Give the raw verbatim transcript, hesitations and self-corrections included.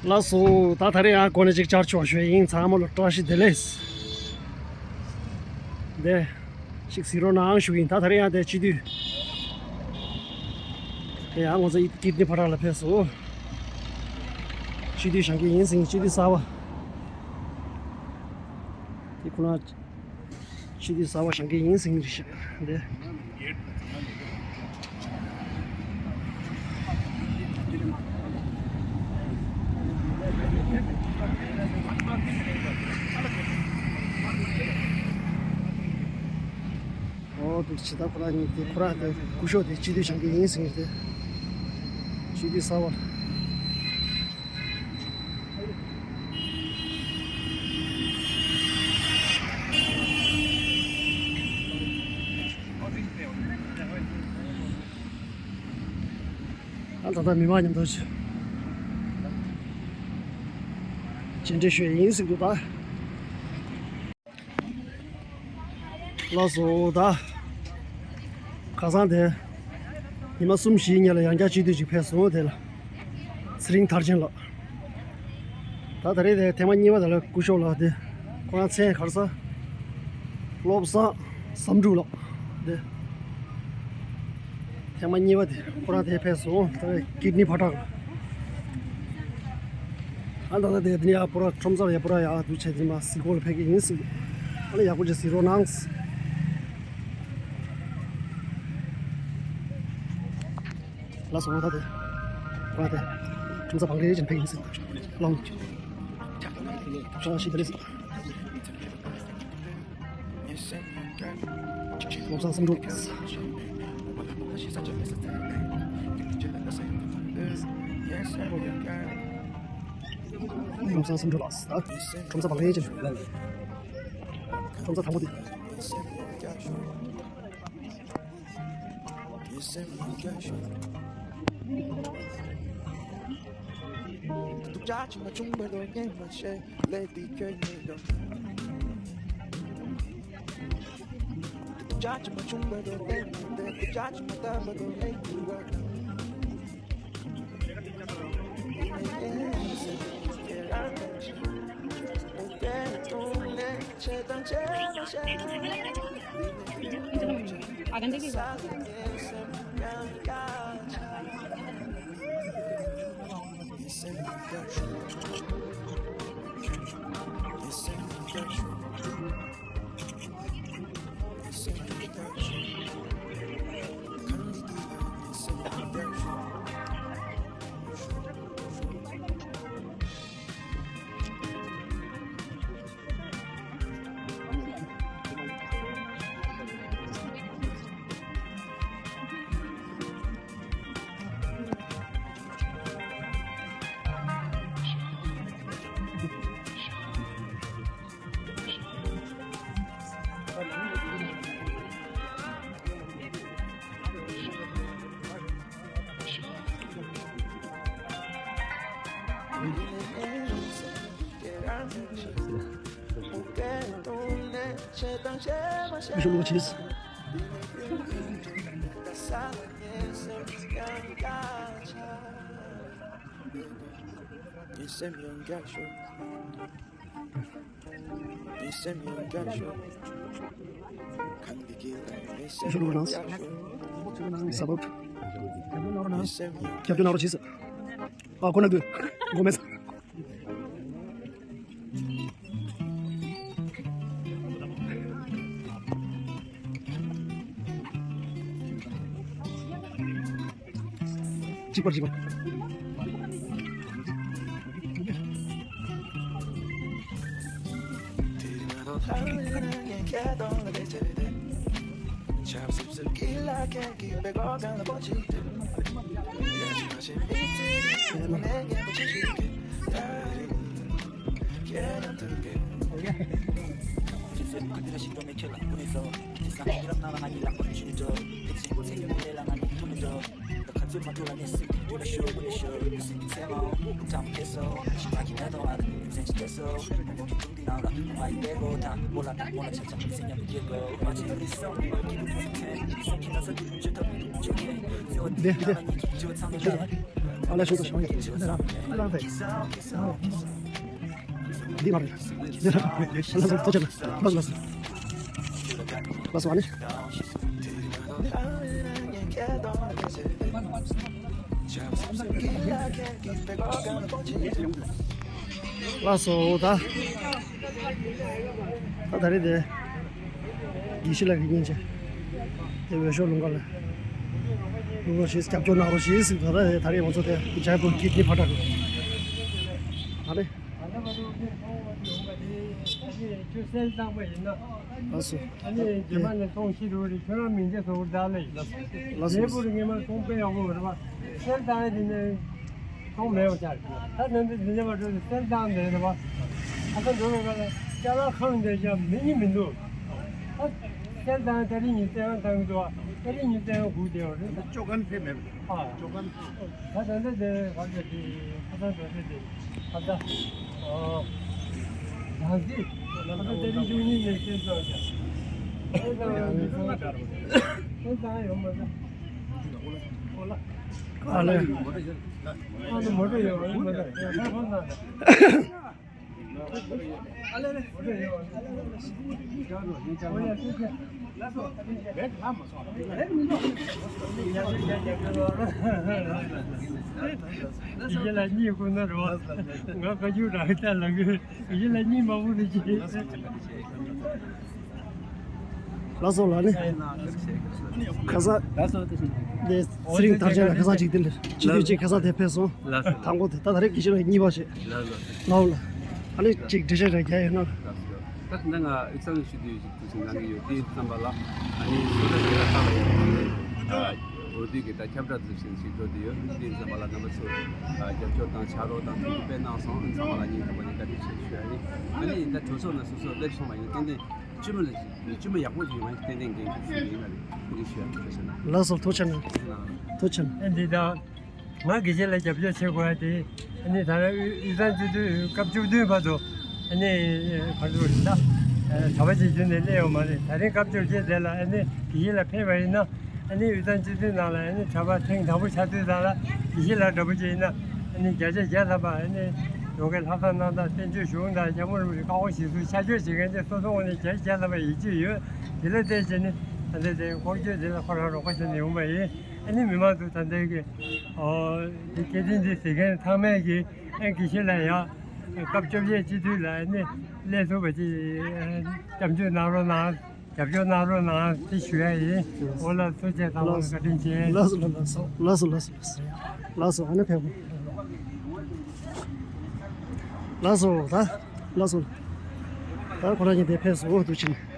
ལགས་སོ། ད་ད་རེས་ཡང་གོ་གནས་ཅིག་བཅར་ཆོག་ཞུ་ཡིན། ཚང་མ་ལ་བཀྲ་ཤིས་བདེ་ལེགས། འདི་ཞིག་གཟིགས་རོགས་གནང་ཞུ་ཡིན། ད་ད་རེས་ཡང་དེ་སྤྱི་འཐུས། དེ་ཡང་ང་ཚོ་ཀིཌ་ནི་ཕ་ཊག་ལ་ཕེབས་སོང་། སྤྱི་འཐུས་བཞེངས་ཀྱི་ཡིན་ཟེར། སྤྱི་འཐུས་གསར་པ། དེ་ཁོ་ན། སྤྱི་འཐུས་གསར་པ་བཞེངས་ཀྱི་ཡིན་ཟེར་གྱི་རེད་ཤག་འདི། ཨོ་འདུག་ཇི་ལྟར་ཁོ་རང་གཉིས་དེ་ཁོ་རང་དེ་སྐུ་ཞབས་དེ་སྤྱི་འཐུས་བཞེངས་ཀྱི་ཡིན་ཟེར་གྱི་རེད། སྤྱི་འཐུས་གསར་པ། ཨ་ད་ལྟ་མི་མང་མཉམ་དུ་མཇལ་འཕྲད་ཞུ་ཡ་ཡིན་ཟེར་གྱི་འདུག་ད། ལགས་སོ། ད་ཁ་སང་དེ་ཉི་མ་གསུམ་བཞིའི་སྔོན་ལ་ཡང་བསྐྱར་སྤྱི་འཐུས་ཅིག་ཕེབས་སོང་། དེ་ལ་ཚེ་རིང་མཐར་ཕྱིན་ལགས། ད་ད་རེས་དེ་ཐེངས་མ་གཉིས་པ་དེ་ལ་སྐུ་ཞབས་ལགས་དེ་ཁོ་རང་མཚན་ག་རེ་ཟེར། བློ་བཟང་བསམ་འགྲུབ་ལགས་དེ། ཐེངས་མ་གཉིས་པ་དེ་ཁོ་རང་དེ་ཕེབས་སོང་། ད་ཀིཌ་ནི་ཕ་ཊག་ལ། ཨ་ད་ད་དེ་དེ་ནས་ཡ་པོ་ར་ཁྲོམ་སར་ཡ་པོ་ར་ཡ་འདུག་བྱས་དེ་མ་གཟིགས་སྐོར་ལ་ཕེབས་ཀྱི་ཡིན་ཟེར། ཨ་ནི་ཡག་པོ་ཅིག་གཟིགས་རོགས་གནང་། ལགས་སོ། ད་དེ་ཁོ་རང་དེ་ཁྲོམ་སར་བང་རེ་ཅན་ཕེབས་ཀྱི་ཡིན་ཟེར། ལགས་སོ། བཀྲ་ཤིས་བདེ་ལེགས། བློ་བཟང་བསམ་འགྲུབ། བློ་བཟང་བསམ་འགྲུབ་ལགས། ད་ཁྲོམ་སར་བང་རེ་ཅན། ཁྲོམ་སར་དང་པོ་དེ། སྡུག་ཅག་ཅིག་མ་བྱུང་བར་དོ་སྙེག་མ་བྱེད་ལས་འདི་ཁྱོད་ཉིད་དང་། སྡུག་ཅག་ཅིག་མ་བྱུང་བར་དོ་སྙེག་མ་བྱེད། སྡུག་ཅག་ཅིག་མ་བཏང་བར་དོ་སྙེག་ཐུབ་པར། ཁྱེད་རང་དང་ཁྱེད་རང་དང་ཁྱེད་རང་དང་ཁྱེད་རང་དང་ཁྱེད་རང་དང་། ཨ་ཁོ་ན་དུ་གོ་མེད། གཅིག་པར་གཅིག་པར། ཨ་ལས་ཤོད་ཤོད་ཡིན། འདི་རང་འདི་རང་འདི་རང་། ལགས་སོ། ཐུགས་རྗེ་ཆེ། ལགས་སོ། ལགས་སོ། ཨ་ནི། ལགས་སོ། ད་ད་ད་རེས་དེ་དགེ་བཤེས་ལགས་ཀྱིས་སྙིང་རྗེ་དེ་འོས་ཤོག་ལུང་པ་ལ་ལུང་པ་ཞིག་རྒྱབ་སྐྱོར་གནང་རོགས་ཞེས་ཟེར། ད་ད་ད་རེས་ང་ཚོ་དེ་ཇའི་པུར་གྱི་དེ་ཕ་ཏྲ་གི་ད་རེས། ད་ལྟ་བར་དུ་ཁྱོད་ཚོང་བ་དེ་ཡོང་བ་དེ་ཨ་ནི་ཁྱོད་གསེར་བཏང་པ་ཡིན་ན། ལགས་སོ། ཨ་ནི་རྗེས་མ་ནས་ཚོང་ཤི་རུ་རེད། ཁྱོད་རང་མིང་ཆད་བཟོ་བར་བདག་ལ་ཡིན། ལགས་སོ། ལགས་སོ། རྗེས་པུར་ངེས་མ་ཚོང་དཔེ་ཡག་པོ་རེད་པ། གསེར་བཏང་ཡ་དེ་ནས་ཚོང་མེད་པ་ཆགས་རེད། ད་ནང་དུ་འཛིན་བྱ་བ་འགྲོ་དུས་གསེར་བཏང་དེ་རེད་པ། ཨ་ད་འགྲོ་བའི་སྐབས་ལ་ཅ་ལག་ཁང་དེ་ཅང་མི་ཉིད་མི་འདུག་ད་གསེར་བཏང་ཏ་རིག་གཉིས་གསེར་བཏང་གི་འདུག་ཏ་རིག་གཉིས་གསེར་སྒུག་བསྡད་པ་རེད། ཅོ་གན་ཕེབས་མེད་པ། ཨ། ཅོ་གན་ཕེབས། ད་ད་ལྟ་དེ་ག་ཚོད་དེ་ཁ་སང་ག་ཚོད་དེ་ཁ་སང་། ཨ། ཟང་ཟིང་། ཁ་སང་ཏ་རིག་བཅུ་གཉིས་ནས་གསེར་བཏང་ཀྱང་། གསེར་བཏང་ཡང་མི་ཚང་མ་གསེར་བཏང་ཡོང་མ་ད། ཨ་ལས། ཨ་ལས་མོ་ཊ་ཡོད། ཨ་ལས་མོ་ཊ་ཡོད། ཨ་ལས་མོ་ཊ་ཡོད། ཨ་ལས་མོ་ཊ་ཡོད། ཡིད་ལ་གཉིད་ཁུག་ན་རོ། ང་བཀའ་བཀྱོན་རག་ལྟ་ལ་གི་ཡིད་ལ་གཉིད་མ་ཁུག་ནི་ཅི། ལགས་སོ་ལགས་ནི། ཁ་སང་དེ་ཚེ་རིང་དར་ཆེན་ལ་ཁ་སང་ཅིག་དེ་ལ་སྤྱི་འཐུས་ཅིག་ཁ་སང་དེ་ཕེབས་སོང་། ལགས་སོ། དང་པོ་དེ་ད་ད་རེས་དགེ་བཤེས་ལགས་གཉིས་པ་བྱས། ལགས་སོ། ལགས་ལགས། ཨ་ནི་ཅིག་འགྲེལ་བཤད་རེ་རྒྱག་ཡོད་ན། ལགས་སོ། ད་ད་ང་དབུས་གཙང་གི་ཞུ་དུས་ཞིག་ཐུགས་ཆེན་གནང་གི་ཡོད། དེ་ཙམ་པ་ལ་ཨ་ནི་སོ་ད་དེ་ལ་ལྟ་བ་ཡོད་ནི། འོ་དུས་ཀྱི་ད་ཁྱབ་བསྒྲགས་འཛུགས་ཆེན་ཞིག་འགྲོ་དུས་ཡོད། དེ་ཙམ་པ་ལ་རྣམ་པ་ཚོ་རྒྱབ་སྐྱོར་དང་ཕྱག་རོགས་དང་ཐུགས་ཁུར་དཔེ་གནང་སོང་། ཨ་ནི་ཚང་མ་ལ་སྙིང་ཐག་པ་ནས་བཀའ་དྲིན་ཆེ་ཞུ་ཡ་ཡིན། ཨ་ནི་ད་གྲོས་ཚོགས་ནང་སོ་སོ་སླེབས་སོང་བ་ཡིན། ཏན་ཏན་བཅོས་མ་ལ་བཅོས་མ་ཡག་པོ་ཞིག་ཡོང་བ་ཏན་ཏན་འགན་འཁུར་ཞུ་ཡིན་ལ་རེད། ཐུགས་རྗེ་ཆེ་ཞུ་ཡ་ཐུགས་རྗེ་ཆེ་གནང་། ལགས་སོ། ཐུགས་རྗེ་ཆེ་གནང་། ཐུགས་རྗེ་ཆེ་གནང་། ཨ་འདི་དང་། ང་དགེ་བཤེས་ལ་རྒྱབ་སྐྱོར་བྱེད་དགོས་ཡ་དེ། ཨ་ནི་ད་ལྟ་དབུས་དབུས་གཙང་སྤྱི་འཐུས་སྐབས་བཅུ་བདུན་བར་དུ། ཨ་ནི་བར་དུ་རེད་ད། གྲྭ་པ་བྱེད་རྒྱུ་ནས་སླེབས་ཡོད་མ་རེད། ད་རིང་སྐབས་བཅོ་བརྒྱད་དེ་ལ་ཨ་ནི་དགེ་བཤེས་ལགས་ཕེབས་པ་ཡིན་ན། ཨ་ནི་དབུས་གཙང་སྤྱི་འཐུས་ནང་ལ་ཨ་ནི་གྲྭ་པ་ཐེངས་དང་པོ་ཆགས་དུས་ཙམ་ལ་དགེ་བཤེས་ལགས་འདྲ་པོ་ཅིག་ཡིན་ན། ཨ་ནི་བརྒྱ་ཆ་བརྒྱ་ཐམ་པ་ཨ་ནི་ཡོ་གའི་ལྷག་བསམ་རྣམ་དག་བསྟན་བཅོས་གཞུང་དང་རྒྱ་མོ་རུ་རི་ཀ་ཧོ་ཞིག་སུ་ཆ་འཇོག་བྱེད་མཁན་དེ་སོ་སོ་ངོས་ནས་བརྒྱ་ཆ་བརྒྱ་ཐམ་པ་ཡིད་ཆེས་ཡོད། དེ་ལ་བལྟས་བྱས་ནས་ད་ལྟ་དེ་སྐོར་སྐྱོད་དེ་ལ་ཁོ་རང་རོགས་པ་བྱས་ནས་ཡོང་པ་ཡིན། ཨ་ནི་མི་མང་ཚོ་ད་ལྟའི་གི་ཨོ་དེ་སྐད་འཕྲིན་དེ་གཟིགས་མཁན་ཚང་མས་ཀྱི་ཨ་དགེ་བཤེས་ལགས་ཡང་སྐབས་བཅོ་བརྒྱད་སྤྱི་འཐུས་ལ་ཨ་ནི་སླེབས་ཐུབ་པ་ཅིག་སྐྱབས་བཅོལ་གནང་རོགས་གནང་། རྒྱབ་སྐྱོར་གནང་རོགས་གནང་ཟེར་ཞུ་ཡ་ཡིན། འོ་ལགས་སོ། བཀའ་དྲིན་ཆེ། ལགས་སོ་ལགས་སོ་ལགས་སོ་ལགས་སོ། ལགས་སོ། ཨ་ནི་ཕེབས་དགོས། ལགས་སོ། ད་ལགས་སོ། ད་ཁོ་རང་གཉིས་དེ་ཕེབས་སོང་འདུག་ཕྱིན།